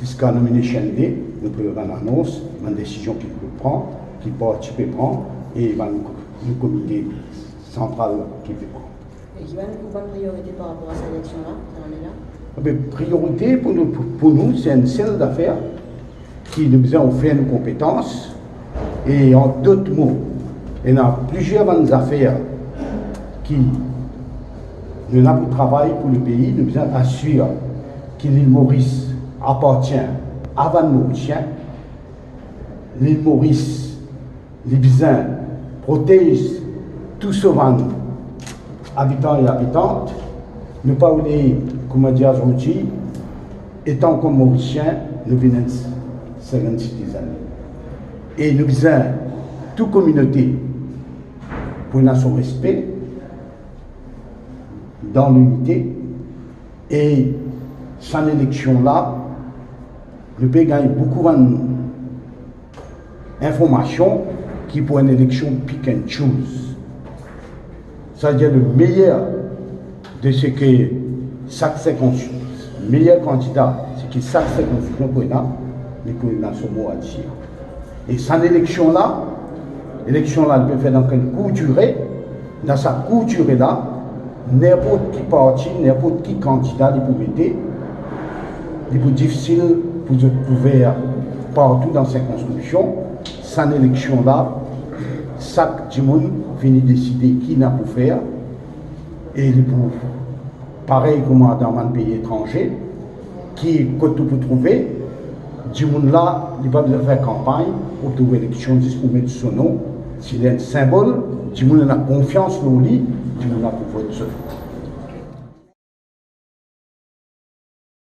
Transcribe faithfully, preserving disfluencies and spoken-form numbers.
Ziska nomination day, nou pou fer bann anons, bann desizion ki pou pran, ki parti pe pran, e bann, nou komite santral ki pe pran. E ki bann, ki bann priorite par rapor a sa eleksion la, sa lane la? Be, priorite pou nou, pou, pou nou, se enn sel zafer, ki nou bizin ofer nou konpetans, e an dot mo, ena plizier bann zafer ki nou ena pou travay pou lepei. Nou bizin asir ki Lil Moris apartien a bann Morisien. Lil Moris, li bizin protez tou so bann abitan e abitant. Nou pa oule, kouma dir azordi, etan kom Morisien, nou vinn enn second citizen. E nou bizin tou kominote pou ena so respe, dan linite. E sa eleksion la, nou pe gagn boukou bann informasion ki pou enn eleksion pick and choose. Savedir le meyer de seki sak sirkons-, meyer kandida, seki sak sirkonskripsion pou ena, li pou ena so mo a dir. E sa eleksion la, eleksion la, li pe fer dan enn kourt dire. Dan sa kourt dire la, ninport ki parti, ninport ki kandida li pou mete, li pou difisil pou zot pou ver partou dan sirkonskripsion. Sa eleksion la, sak dimoun vini deside ki ena pou fer, e li pou parey kouma dan bann pei etranze, ki kot ou pou trouve dimoun la, li pa bizin fer kanpagn pou trouv eleksion, zis pou met so nom. Si li enn sinbol, dimoun ena konfians lor li, dimoun la pou vot so.